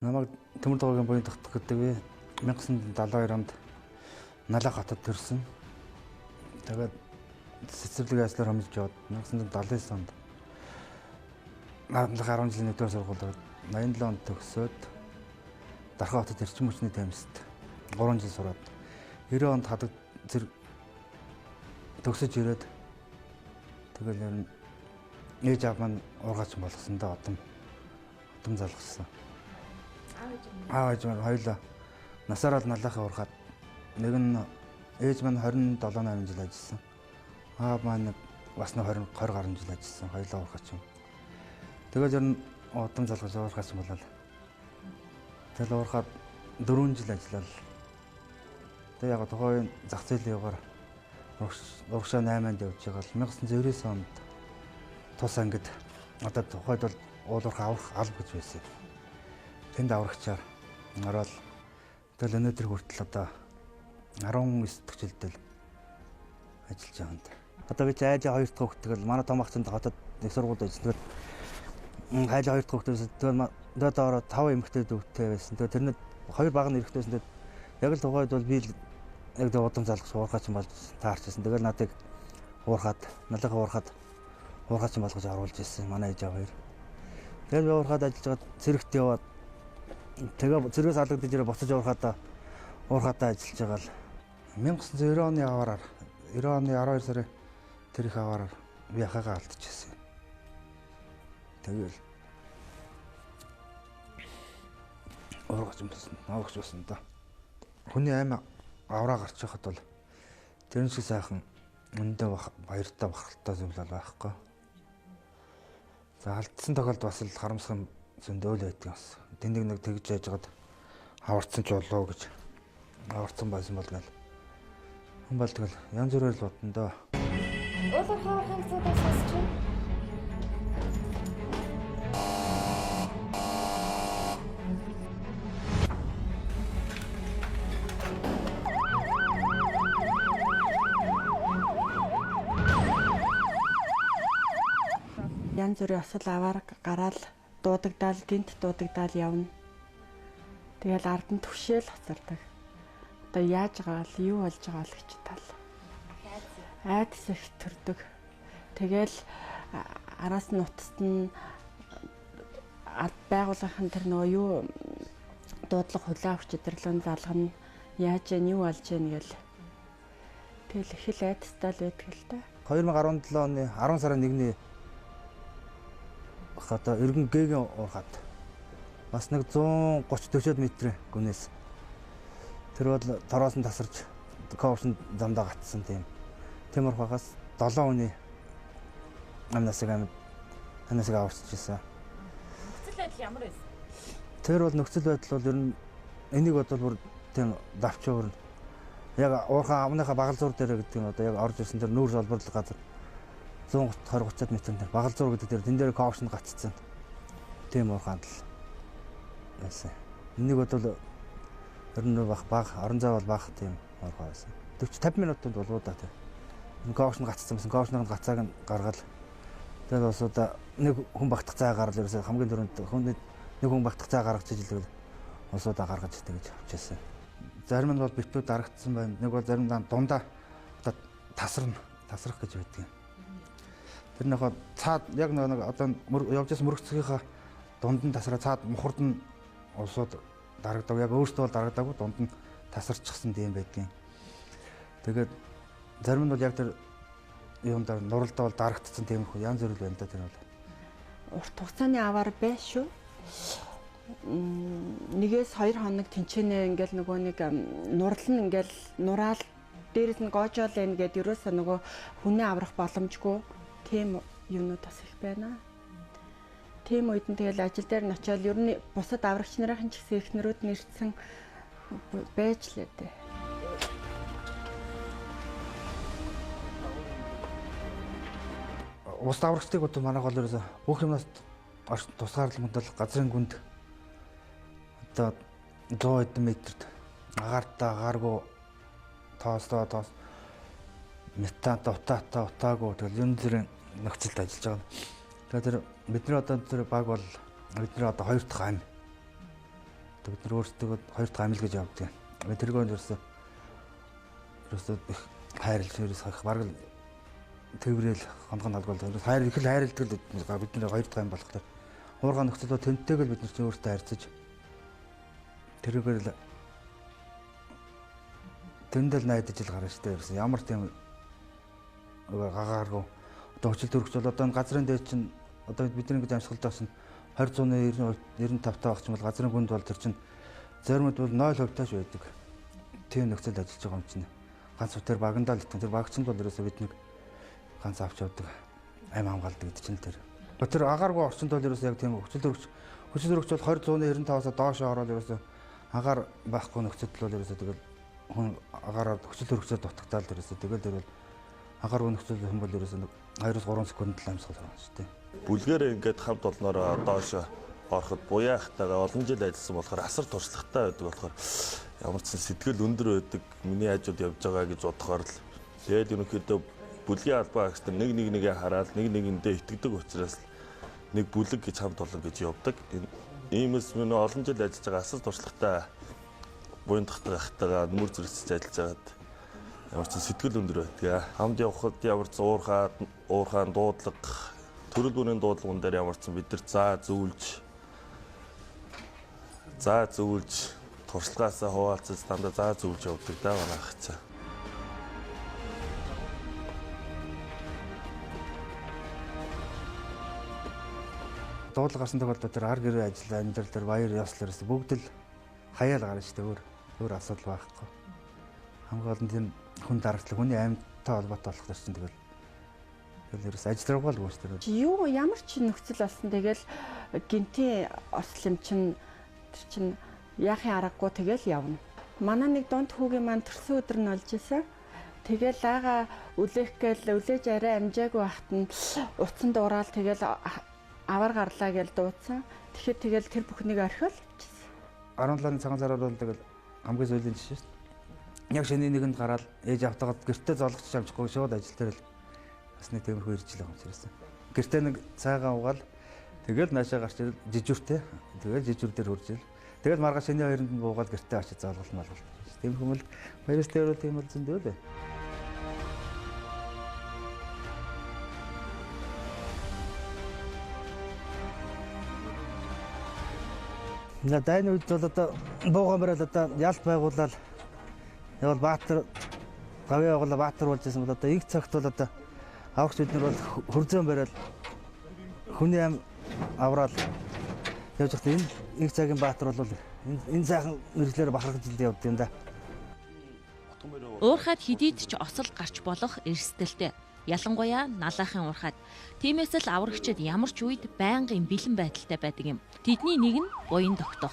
Намайг Төмөр дугуйн буян тогтох гэдэг би 1972 онд Налаа хотод төрсөн. Тэгээд цэцэрлэг ажлаар хомжилж яваад 1979 онд 10 жилийн нэгдүгээр сургуулиуд 87 онд төгсөөд Дархан хотод эрчим хүчний тамсд 3 жил сураад 90 онд хадаг зэрэг төгсөж ирээд тэгэл ер нь ээж аав маань ургаач болгосон да одом залгасан. Аав ээж маань хоёулаа насаараа л налаахын ургаад нэг нь ээж маань 27 8 жил ажилласан. Аав маань бас нэг 20 гаруй жил ажилласан. Хоёулаа ургаач юм. Тэгэл ер нь одом залгаж ургаач болол. Тэгэл ургаад 4 жил ажиллал. Тэгээ яг тухайн зах зээлийн югаар урагшаа 8-нд явж байгаа л 1999 онд тус ангид одоо тухайд бол уулуурхай аврах алба гэж байсан. Тэнд аврагчаар ороод тэгэл өнөөдөр хүртэл одоо 19 дахь жилдээ ажиллаж байгаа юм. Одоо би ч айжаа 2 дахь хүүхэд тэгэл манай том ах чинь хотод нэг сургуульд ажилласан. Тэгэл хайжаа 2 дахь хүүхэд байсан. Тэгэл тэгээд ороод 5 эмэгтэй дүүтэй байсан. Тэгээд тэрний 2 баг нь эрэгтэй байсан. Тэгээд яг л тухайд бол би л яг л удам залгах уурхаач болж таарчсэн. Тэгэл надыг уурхаад налахаа уурхаад уурхаач болгож оруулж ирсэн манай ээж аав хоёр. Тэгэл би уурхаад ажиллаж байгаад цэрэгт яваад тэгээ цэргээс алагдаж ирээ буцаж уурхаадаа ажиллаж байгаа л 1990 оны аваараар 90 оны 12 сарын тэр их аваараар би ахыгаа алдчихсан. Тэгэл уурхаач байсан, аврагч байсан да. Хүний аймаа авраа гарч байхад бол тэрэн шиг сайхан өндөө баяртай бахархалтай зүйл бол байхгүй. За алдсан тохиолдолд бас л харамсах юм зөндөөл байдаг бас. Тэнийг нэг тэгж яжгаад аварцсан ч болоо гэж аварцсан байсан бол гэл. Хүн бол тэгэл янз бүрээр л бодно доо. Уулуурхай аврахын гэсэн үг сонсч байна. Янз бүрийн осол аваар гараал дуудагдаал гинт дуудагдаал явна. Тэгэл ард нь түшээл хоцордог. Одоо яаж байгаа л юу болж байгаа л гэж тал. Айдас их төрдөг. Тэгэл араас нь утаст нь байгууллагын тэр нөгөө юу дуудлага хүлээ авч өдөрлөн залгана. Яаж яа юу болж яа гэл. Тэгэл их л айдастай л байдаг л та. 2017 оны 10 сарын 1-ний одоо эргэн гээгийн уурхад бас нэг 130 40 метрийн гүнээс тэр бол тороос нь тасарч ковшин замдаа гатсан тийм. Тийм уурхагаас 7 хүний амнасыг аварчиж ирсэн. Нөхцөл байдал ямар байсан? Тэр бол нөхцөл байдал бол ер нь энийг бодвол бүр тийм давчуур яг уурхаа амныхаа багалзуур дээр гэдэг нь одоо яг орж ирсэн тэр нүүрс олборлох газар 120 30 метр дээр багалзуур гэдэг дээр тэн дээр ковшинд гацсан. Тийм уурхаанд л байсан. Энийг бодвол ер нь баг орон зай бол баг тийм уурхаа байсан. 40 50 минутанд болов да тийм. Ковшинд гацсан байсан. Ковшины гацааг нь гаргаад тэгэл бас одоо нэг хүн багтах цай гаргал ерөөсөө хамгийн түрүүнд хүн нэг хүн багтах цай гаргаж ижил улсуудаа гаргаж тэгэж авчихсан. Зарим нь бол битүү дарагдсан байна. Нэг бол зарим нь дундаа одоо тасрах гэж байдаг юм. Тэр нэг цаад яг нэг одоо явж байсан мөрөгцгийнхаа дунд нь тасраа цаад мухард нь улсууд дарагдаг. Яг өөртөө бол дарагдаагүй дунд нь тасарчихсан тийм байдгийн. Тэгээд зарим нь бол яг тэр юундаа нуралдаа бол дарагдсан тийм их янз бүр л байна да тэр бол. Урт хугацааны аваар байш шүү. Нэгээс 2 хоног тэнцэнэ ингээл нөгөө нэг нурал нь ингээл нураал дээрээс нь гоожоол энэ гээд ерөөсөө нөгөө хүнээ аврах боломжгүй тийм юмнууд бас их байна. Тийм үед нь тэгэл ажил дээр нь очиод ер нь бусад аврагч нарын ч гэсэн эхнэрүүд нэрцэн байж лээ дээ. Бусад аврагчдыг одоо манай гол ерөөсөө бүх юмнаас тусгаарлал мөндөл газрын гүнд одоо 100 хэдэн метрт агаартай агааргүй тоостой тоос метантай утаатай утаагүй тэгэл янз бүрийн нөхцөлд ажиллаж байгаа. Тэгэхээр тэр бидний одоо тэр баг бол бидний одоо 2 дахь ам. Одоо бид нар өөрсдөө хоёр дахь амил гэж явдаг. Тэргээр ерөөсөө их хайрлаж ерөөсөө их бараг л тэврээл гонгон алгуул хайр их л хайрладаг л бид нар хоёр дахь ам болохоор уурхай нөхцөл бол тэнтэйг л бид нар чинь өөртөө харьцаж тэрүүгээр л тэндэл найдаж л гарна штэ ерөөсөө ямар тийм гагааргүй одоо хүчил төрөгч бол одоо энэ газрын дээд чинь одоо бидний ингэж амьсгалдаг чинь 20 100 95 таа багч юм бол газрын гүнд бол тэр чинь заримд бол 0% тааш байдаг. Тийм нөхцөл ажиллаж байгаа юм чинь ганц тэр багандаа л итгэн тэр багч нь бол ерөөсөө биднийг ганц авч явдаг амь хамгаалдаг гэдэг чинь тэр. Тэр агааргүй орчинд бол ерөөсөө яг тийм хүчил төрөгч бол 20 195-аас доош ороод ерөөсөө агаар байхгүй нөхцөл бол ерөөсөө тэгэл хүн агаараар хүчил төрөгчөөр дутагтаал ерөөсөө тэгэл тэр бол агааргүй нөхцөл хүн бол ерөөсөө 2-3 секунд л амьсгал орно шүү дээ. Бүлгээрээ ингээд хамт олноороо доош ороход буяахтайгаа олон жил ажилласан болохоор асар туршлагатай байдаг болохоор ямар ч сэтгэл өндөр байдаг миний хажууд явж байгаа гэж бодохоор л тэгээд ерөнхийдөө бүлгийн албан агч нар нэг нэг нэгээ хараад нэг нэгэндээ итгэдэг учраас нэг бүлэг гэж хамт олон гэж явдаг. Иймээс минь олон жил ажиллаж байгаа асар туршлагатай буян татдаг ахтайгаа нүр зэрэгцэж ажиллаж байгаад ямар ч сэтгэл өндөр байдаг. Хамт явхад ямар ч уурхаан дуудлага төрөл бүрийн дуудлаган дээр ямар ч бид нар заа зөвлөж туршлагаасаа хуваалцаж дандаа заа зөвлөж явдаг да манай ахцаа. Дуудлага гарсан тохиолдолд тэр ар гэрээ ажил амьдрал дээр баяр ёслол ерөөсө бүгд л хаяал гарна шүү дээ. Өөр асуудал байхгүй. Хамгийн гол нь тийм хүн дарагдлах, хүний амьдтай холбоотой болох төр чинь тэгэл ерөөс ажил руугаа л гүйцэтгэв. Юу ямар ч нөхцөл болсон тэгэл гинтийн осол юм чинь тэр чинь яахын аргагүй тэгэл явна. Манай нэг дунд хүүгийн маань төрсөн өдөр нь болж исэн. Тэгэл аага үлээх гээл үлээж арай амжаагүй байхад нь утсан дуурал тэгэл авар гарлаа гэж дуудсан. Тэгэхэд тэгэл тэр бүхнийг орхиол явчихсан. 17-ны цагаан сараар бол тэгэл хамгийн сүүлийн жишээ шүү дээ. Яг шинэ нэгэнд гараад ээж автагаад гэртээ зоолгоч амжихгүй шууд ажил дээр л бас нэг тиймэрхүү ирж л байгаа юм чирсэн. Гэртээ нэг цайгаа угаал тэгэл наашаа гарч ирэл жижүүртэй. Тэгэл жижүүр дээр хурж ил. Тэгэл маргааш шинэ хоёронд нь буугаад гэртээ очиж зоолголт малгалт. Тиймэрхүү мэл баярс дээр бол тийм бол зөндөө л. Дайны үед бол одоо буугаан бараал одоо ялт байгуулаад явал Баатар гавьяа байгуулаа Баатар болж исэн бол одоо их цагт бол одоо аврагч бид нар бол хөрзөөн бараал хүний ам авраал явж байхдаа энэ их цагийн Баатар бол энэ сайхан мэрэгчлэр бахархаж жилд явд юм да. Уурхайд хэдийд ч осол гарч болох эрсдэлтэй. Ялангуяа налаахын уурхайд. Тиймээс л аврагчид ямар ч үед байнгын бэлэн байдалтай байдаг юм. Тэдний нэг нь буян тогтоох.